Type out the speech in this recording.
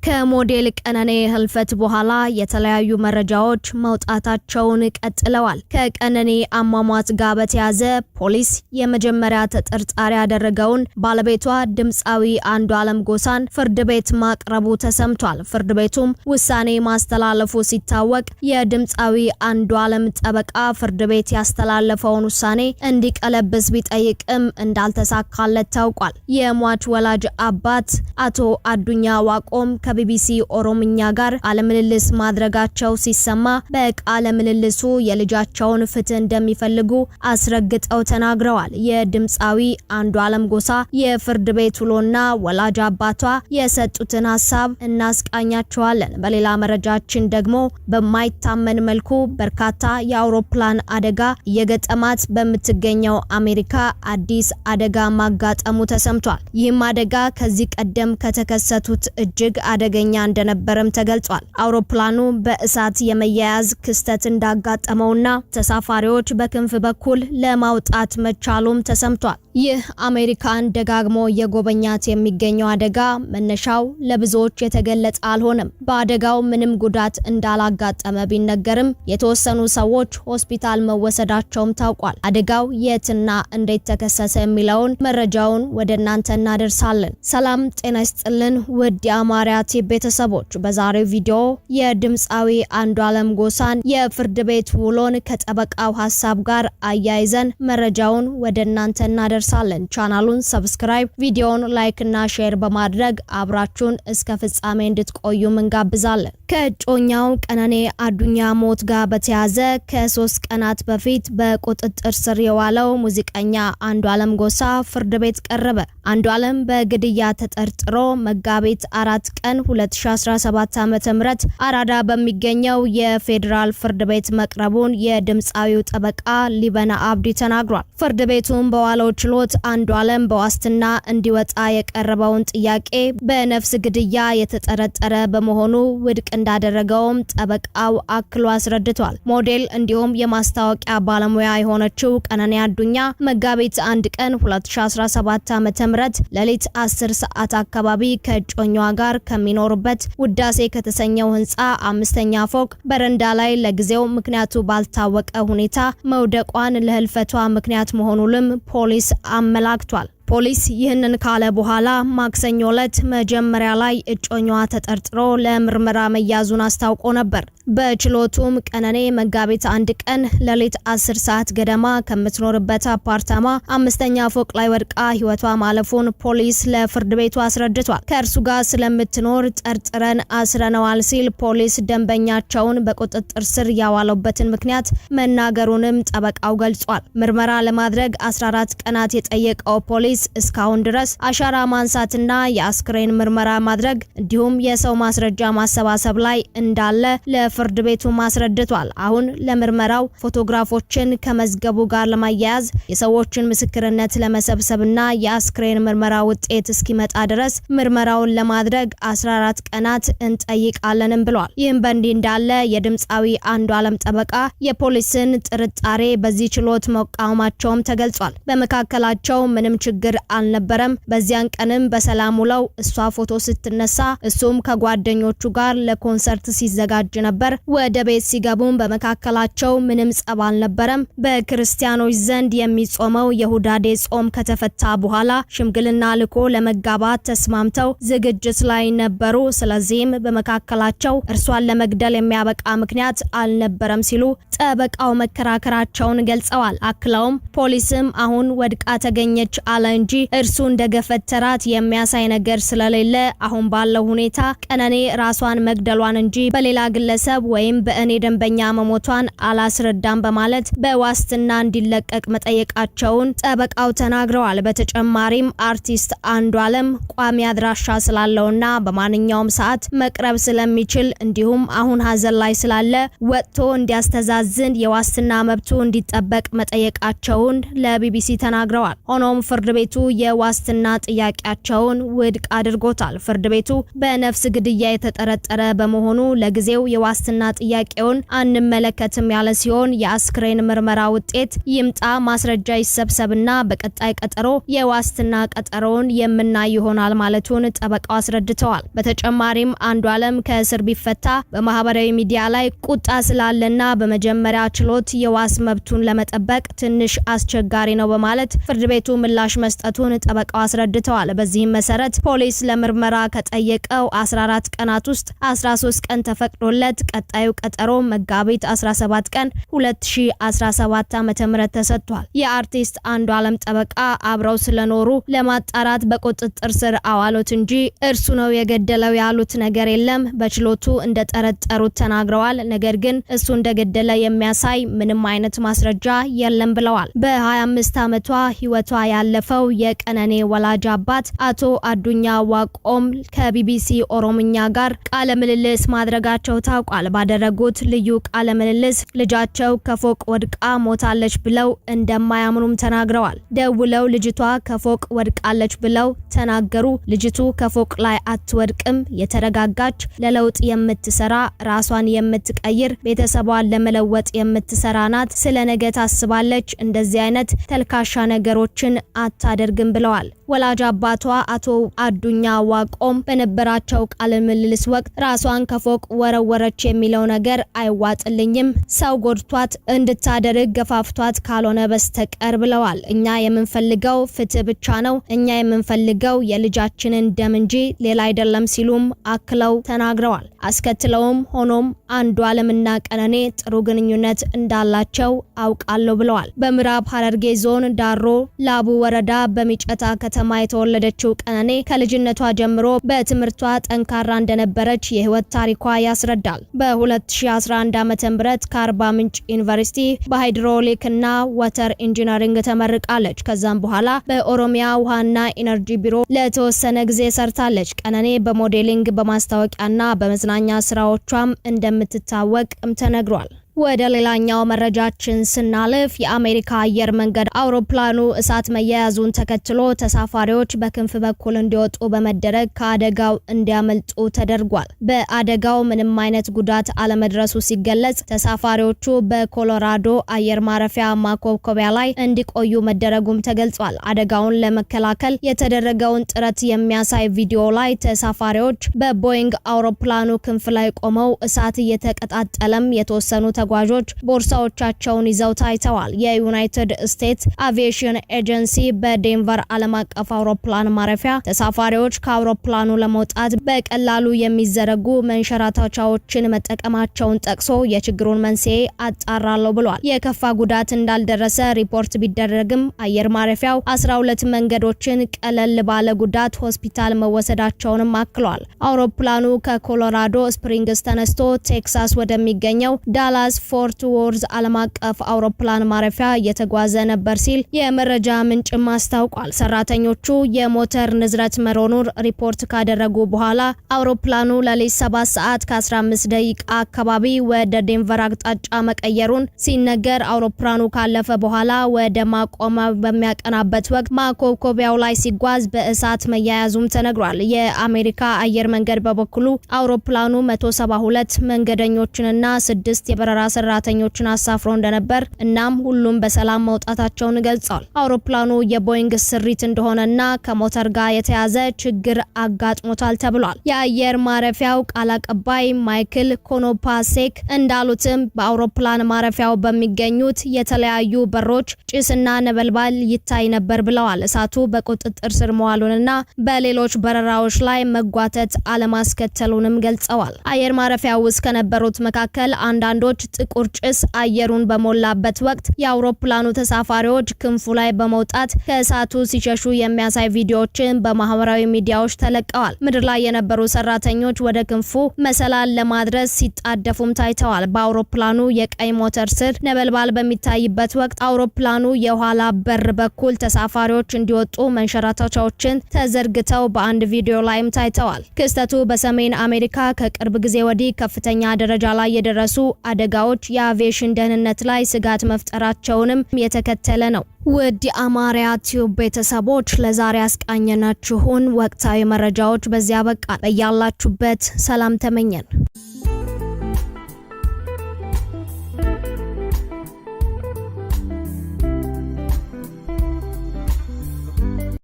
ከሞዴል ቀነኔ ህልፈት በኋላ የተለያዩ መረጃዎች መውጣታቸውን ቀጥለዋል። ከቀነኔ አሟሟት ጋር በተያዘ ፖሊስ የመጀመሪያ ተጠርጣሪ ያደረገውን ባለቤቷ ድምፃዊ አንዱዓለም ጎሳን ፍርድ ቤት ማቅረቡ ተሰምቷል። ፍርድ ቤቱም ውሳኔ ማስተላለፉ ሲታወቅ የድምፃዊ አንዱዓለም ጠበቃ ፍርድ ቤት ያስተላለፈውን ውሳኔ እንዲቀለብስ ቢጠይቅም እንዳልተሳካለት ታውቋል። የሟች ወላጅ አባት አቶ አዱኛ ዋቆም ከቢቢሲ ኦሮምኛ ጋር ቃለ ምልልስ ማድረጋቸው ሲሰማ በቃለ ምልልሱ የልጃቸውን ፍትህ እንደሚፈልጉ አስረግጠው ተናግረዋል። የድምፃዊ አንዱዓለም ጎሳ የፍርድ ቤት ውሎና ወላጅ አባቷ የሰጡትን ሀሳብ እናስቃኛቸዋለን። በሌላ መረጃችን ደግሞ በማይታመን መልኩ በርካታ የአውሮፕላን አደጋ እየገጠማት በምትገኘው አሜሪካ አዲስ አደጋ ማጋጠሙ ተሰምቷል። ይህም አደጋ ከዚህ ቀደም ከተከሰቱት እጅግ አደገኛ እንደነበረም ተገልጿል። አውሮፕላኑ በእሳት የመያያዝ ክስተት እንዳጋጠመውና ተሳፋሪዎች በክንፍ በኩል ለማውጣት መቻሉም ተሰምቷል። ይህ አሜሪካን ደጋግሞ የጎበኛት የሚገኘው አደጋ መነሻው ለብዙዎች የተገለጸ አልሆነም። በአደጋው ምንም ጉዳት እንዳላጋጠመ ቢነገርም የተወሰኑ ሰዎች ሆስፒታል መወሰዳቸውም ታውቋል። አደጋው የትና እንዴት ተከሰተ የሚለውን መረጃውን ወደ እናንተ እናደርሳለን። ሰላም ጤና ይስጥልን ውድ የአማርያ ቲዩብ ቤተሰቦች፣ በዛሬው ቪዲዮ የድምፃዊ አንዱዓለም ጎሳን የፍርድ ቤት ውሎን ከጠበቃው ሀሳብ ጋር አያይዘን መረጃውን ወደ እናንተ እናደርሳለን። ቻናሉን subscribe፣ ቪዲዮውን like እና share በማድረግ አብራችሁን እስከ ፍጻሜ እንድትቆዩም እንጋብዛለን። ከእጮኛው ቀነኔ አዱኛ ሞት ጋር በተያዘ ከ3 ቀናት በፊት በቁጥጥር ስር የዋለው ሙዚቀኛ አንዱዓለም ጎሳ ፍርድ ቤት ቀረበ። አንዱዓለም በግድያ ተጠርጥሮ መጋቢት 4 ቀን 2017 ዓ.ም አራዳ በሚገኘው የፌዴራል ፍርድ ቤት መቅረቡን የድምፃዊው ጠበቃ ሊበና አብዲ ተናግሯል። ፍርድ ቤቱም በዋለው ችሎት አንዱዓለም በዋስትና እንዲወጣ የቀረበውን ጥያቄ በነፍስ ግድያ የተጠረጠረ በመሆኑ ውድቅ እንዳደረገውም ጠበቃው አክሎ አስረድቷል። ሞዴል እንዲሁም የማስታወቂያ ባለሙያ የሆነችው ቀነኒ አዱኛ መጋቢት 1 ቀን 2017 ዓ.ም ሌሊት 10 ሰዓት አካባቢ ከእጮኛዋ ጋር ከሚኖሩበት ውዳሴ ከተሰኘው ህንፃ አምስተኛ ፎቅ በረንዳ ላይ ለጊዜው ምክንያቱ ባልታወቀ ሁኔታ መውደቋን ለህልፈቷ ምክንያት መሆኑንም ፖሊስ አመላክቷል። ፖሊስ ይህንን ካለ በኋላ ማክሰኞ ዕለት መጀመሪያ ላይ እጮኛዋ ተጠርጥሮ ለምርመራ መያዙን አስታውቆ ነበር። በችሎቱም ቀነኔ መጋቢት 1 ቀን ሌሊት 10 ሰዓት ገደማ ከምትኖርበት አፓርታማ አምስተኛ ፎቅ ላይ ወድቃ ህይወቷ ማለፉን ፖሊስ ለፍርድ ቤቱ አስረድቷል። ከእርሱ ጋር ስለምትኖር ጠርጥረን አስረነዋል ሲል ፖሊስ ደንበኛቸውን በቁጥጥር ስር ያዋለበትን ምክንያት መናገሩንም ጠበቃው ገልጿል። ምርመራ ለማድረግ 14 ቀናት የጠየቀው ፖሊስ እስካሁን ድረስ አሻራ ማንሳትና የአስክሬን ምርመራ ማድረግ እንዲሁም የሰው ማስረጃ ማሰባሰብ ላይ እንዳለ ለፍርድ ቤቱ አስረድቷል። አሁን ለምርመራው ፎቶግራፎችን ከመዝገቡ ጋር ለማያያዝ፣ የሰዎችን ምስክርነት ለመሰብሰብና የአስክሬን ምርመራ ውጤት እስኪመጣ ድረስ ምርመራውን ለማድረግ 14 ቀናት እንጠይቃለንም ብሏል። ይህም በእንዲህ እንዳለ የድምፃዊ አንዱዓለም ጠበቃ የፖሊስን ጥርጣሬ በዚህ ችሎት መቃወማቸውም ተገልጿል። በመካከላቸው ምንም ችግር አልነበረም። በዚያን ቀንም በሰላም ውለው እሷ ፎቶ ስትነሳ እሱም ከጓደኞቹ ጋር ለኮንሰርት ሲዘጋጅ ነበር። ወደ ቤት ሲገቡም በመካከላቸው ምንም ጸብ አልነበረም። በክርስቲያኖች ዘንድ የሚጾመው የሁዳዴ ጾም ከተፈታ በኋላ ሽምግልና ልኮ ለመጋባት ተስማምተው ዝግጅት ላይ ነበሩ። ስለዚህም በመካከላቸው እርሷን ለመግደል የሚያበቃ ምክንያት አልነበረም ሲሉ ጠበቃው መከራከራቸውን ገልጸዋል። አክለውም ፖሊስም አሁን ወድቃ ተገኘች አለ እንጂ እርሱ እንደገፈተራት የሚያሳይ ነገር ስለሌለ አሁን ባለው ሁኔታ ቀነኔ ራሷን መግደሏን እንጂ በሌላ ግለሰብ ወይም በእኔ ደንበኛ መሞቷን አላስረዳም በማለት በዋስትና እንዲለቀቅ መጠየቃቸውን ጠበቃው ተናግረዋል። በተጨማሪም አርቲስት አንዱዓለም ቋሚ አድራሻ ስላለውና በማንኛውም ሰዓት መቅረብ ስለሚችል እንዲሁም አሁን ሀዘን ላይ ስላለ ወጥቶ እንዲያስተዛዝን የዋስትና መብቱ እንዲጠበቅ መጠየቃቸውን ለቢቢሲ ተናግረዋል። ሆኖም ፍርድ ቤቱ የዋስትና ጥያቄያቸውን ውድቅ አድርጎታል። ፍርድ ቤቱ በነፍስ ግድያ የተጠረጠረ በመሆኑ ለጊዜው የዋስትና የዋስትና ጥያቄውን አንመለከትም ያለ ሲሆን የአስክሬን ምርመራ ውጤት ይምጣ፣ ማስረጃ ይሰብሰብና በቀጣይ ቀጠሮ የዋስትና ቀጠሮውን የምናይ ይሆናል ማለቱን ጠበቃው አስረድተዋል። በተጨማሪም አንዱዓለም ከእስር ቢፈታ በማህበራዊ ሚዲያ ላይ ቁጣ ስላለና በመጀመሪያ ችሎት የዋስ መብቱን ለመጠበቅ ትንሽ አስቸጋሪ ነው በማለት ፍርድ ቤቱ ምላሽ መስጠቱን ጠበቃው አስረድተዋል። በዚህም መሰረት ፖሊስ ለምርመራ ከጠየቀው 14 ቀናት ውስጥ 13 ቀን ተፈቅዶለት ቀጣዩ ቀጠሮ መጋቢት 17 ቀን 2017 ዓ.ም ተሰጥቷል። የአርቲስት አንዱዓለም ጠበቃ አብረው ስለኖሩ ለማጣራት በቁጥጥር ስር አዋሉት እንጂ እርሱ ነው የገደለው ያሉት ነገር የለም። በችሎቱ እንደጠረጠሩት ተናግረዋል። ነገር ግን እሱ እንደገደለ የሚያሳይ ምንም አይነት ማስረጃ የለም ብለዋል። በ25 ዓመቷ ህይወቷ ያለፈው የቀነኔ ወላጅ አባት አቶ አዱኛ ዋቆም ከቢቢሲ ኦሮምኛ ጋር ቃለ ምልልስ ማድረጋቸው ታውቋል። ባደረጉት ልዩ ቃለ ምልልስ ልጃቸው ከፎቅ ወድቃ ሞታለች ብለው እንደማያምኑም ተናግረዋል። ደውለው ልጅቷ ከፎቅ ወድቃለች ብለው ተናገሩ። ልጅቱ ከፎቅ ላይ አትወድቅም። የተረጋጋች፣ ለለውጥ የምትሰራ፣ ራሷን የምትቀይር፣ ቤተሰቧን ለመለወጥ የምትሰራ ናት። ስለ ነገ ታስባለች። እንደዚህ አይነት ተልካሻ ነገሮችን አታደርግም ብለዋል። ወላጅ አባቷ አቶ አዱኛ ዋቆም በነበራቸው ቃለ ምልልስ ወቅት ራሷን ከፎቅ ወረወረች የሚለው ነገር አይዋጥልኝም፣ ሰው ጎድቷት እንድታደርግ ገፋፍቷት ካልሆነ በስተቀር ብለዋል። እኛ የምንፈልገው ፍትህ ብቻ ነው። እኛ የምንፈልገው የልጃችንን ደም እንጂ ሌላ አይደለም ሲሉም አክለው ተናግረዋል። አስከትለውም ሆኖም አንዱዓለምና ቀነኔ ጥሩ ግንኙነት እንዳላቸው አውቃለሁ ብለዋል። በምዕራብ ሐረርጌ ዞን ዳሮ ላቡ ወረዳ በሚጨታ ከተማ የተወለደችው ቀነኔ ከልጅነቷ ጀምሮ በትምህርቷ ጠንካራ እንደነበረች የህይወት ታሪኳ ያስረዳል። በ2011 ዓ.ም ከአርባ ምንጭ ዩኒቨርሲቲ በሃይድሮሊክ እና water engineering ተመርቃለች። ከዛም በኋላ በኦሮሚያ ውሃና ኢነርጂ ቢሮ ለተወሰነ ጊዜ ሰርታለች። ቀነኔ በ modeling፣ በማስታወቂያና በመዝናኛ ስራዎቿም እንደምትታወቅም ተነግሯል። ወደ ሌላኛው መረጃችን ስናልፍ የአሜሪካ አየር መንገድ አውሮፕላኑ እሳት መያያዙን ተከትሎ ተሳፋሪዎች በክንፍ በኩል እንዲወጡ በመደረግ ከአደጋው እንዲያመልጡ ተደርጓል። በአደጋው ምንም አይነት ጉዳት አለመድረሱ ሲገለጽ ተሳፋሪዎቹ በኮሎራዶ አየር ማረፊያ ማኮብኮቢያ ላይ እንዲቆዩ መደረጉም ተገልጿል። አደጋውን ለመከላከል የተደረገውን ጥረት የሚያሳይ ቪዲዮ ላይ ተሳፋሪዎች በቦይንግ አውሮፕላኑ ክንፍ ላይ ቆመው እሳት እየተቀጣጠለም የተወሰኑ ተጓዦች ቦርሳዎቻቸውን ይዘው ታይተዋል። የዩናይትድ ስቴትስ አቪዬሽን ኤጀንሲ በዴንቨር ዓለም አቀፍ አውሮፕላን ማረፊያ ተሳፋሪዎች ከአውሮፕላኑ ለመውጣት በቀላሉ የሚዘረጉ መንሸራተቻዎችን መጠቀማቸውን ጠቅሶ የችግሩን መንስኤ አጣራለሁ ብሏል። የከፋ ጉዳት እንዳልደረሰ ሪፖርት ቢደረግም አየር ማረፊያው 12 መንገዶችን ቀለል ባለ ጉዳት ሆስፒታል መወሰዳቸውንም አክሏል። አውሮፕላኑ ከኮሎራዶ ስፕሪንግስ ተነስቶ ቴክሳስ ወደሚገኘው ዳላስ ፎርት ወርዝ ዓለም አቀፍ አውሮፕላን ማረፊያ እየተጓዘ ነበር ሲል የመረጃ ምንጭም አስታውቋል። ሰራተኞቹ የሞተር ንዝረት መኖሩን ሪፖርት ካደረጉ በኋላ አውሮፕላኑ ሌሊት 7 ሰዓት ከ15 ደቂቃ አካባቢ ወደ ዴንቨር አቅጣጫ መቀየሩን ሲነገር አውሮፕላኑ ካለፈ በኋላ ወደ ማቆሚያ በሚያቀናበት ወቅት ማኮብኮቢያው ላይ ሲጓዝ በእሳት መያያዙም ተነግሯል። የአሜሪካ አየር መንገድ በበኩሉ አውሮፕላኑ 172 መንገደኞችንና 6 የበረራ ሰራተኞችን አሳፍሮ እንደነበር እናም ሁሉም በሰላም መውጣታቸውን ገልጸዋል። አውሮፕላኑ የቦይንግ ስሪት እንደሆነና ከሞተር ጋር የተያዘ ችግር አጋጥሞታል ተብሏል። የአየር ማረፊያው ቃል አቀባይ ማይክል ኮኖፓሴክ እንዳሉትም በአውሮፕላን ማረፊያው በሚገኙት የተለያዩ በሮች ጭስና ነበልባል ይታይ ነበር ብለዋል። እሳቱ በቁጥጥር ስር መዋሉንና በሌሎች በረራዎች ላይ መጓተት አለማስከተሉንም ገልጸዋል። አየር ማረፊያው ውስጥ ከነበሩት መካከል አንዳንዶች ጥቁር ጭስ አየሩን በሞላበት ወቅት የአውሮፕላኑ ተሳፋሪዎች ክንፉ ላይ በመውጣት ከእሳቱ ሲሸሹ የሚያሳይ ቪዲዮዎችን በማህበራዊ ሚዲያዎች ተለቀዋል። ምድር ላይ የነበሩ ሰራተኞች ወደ ክንፉ መሰላል ለማድረስ ሲጣደፉም ታይተዋል። በአውሮፕላኑ የቀኝ ሞተር ስር ነበልባል በሚታይበት ወቅት አውሮፕላኑ የኋላ በር በኩል ተሳፋሪዎች እንዲወጡ መንሸራተቻዎችን ተዘርግተው በአንድ ቪዲዮ ላይም ታይተዋል። ክስተቱ በሰሜን አሜሪካ ከቅርብ ጊዜ ወዲህ ከፍተኛ ደረጃ ላይ የደረሱ አደጋዎች የአቪዬሽን ደህንነት ላይ ስጋት መፍጠራቸውንም የተከተለ ነው። ውድ የአማርያ ቲዩብ ቤተሰቦች ለዛሬ ያስቃኘናችሁን ወቅታዊ መረጃዎች በዚያ በቃ። በያላችሁበት ሰላም ተመኘን።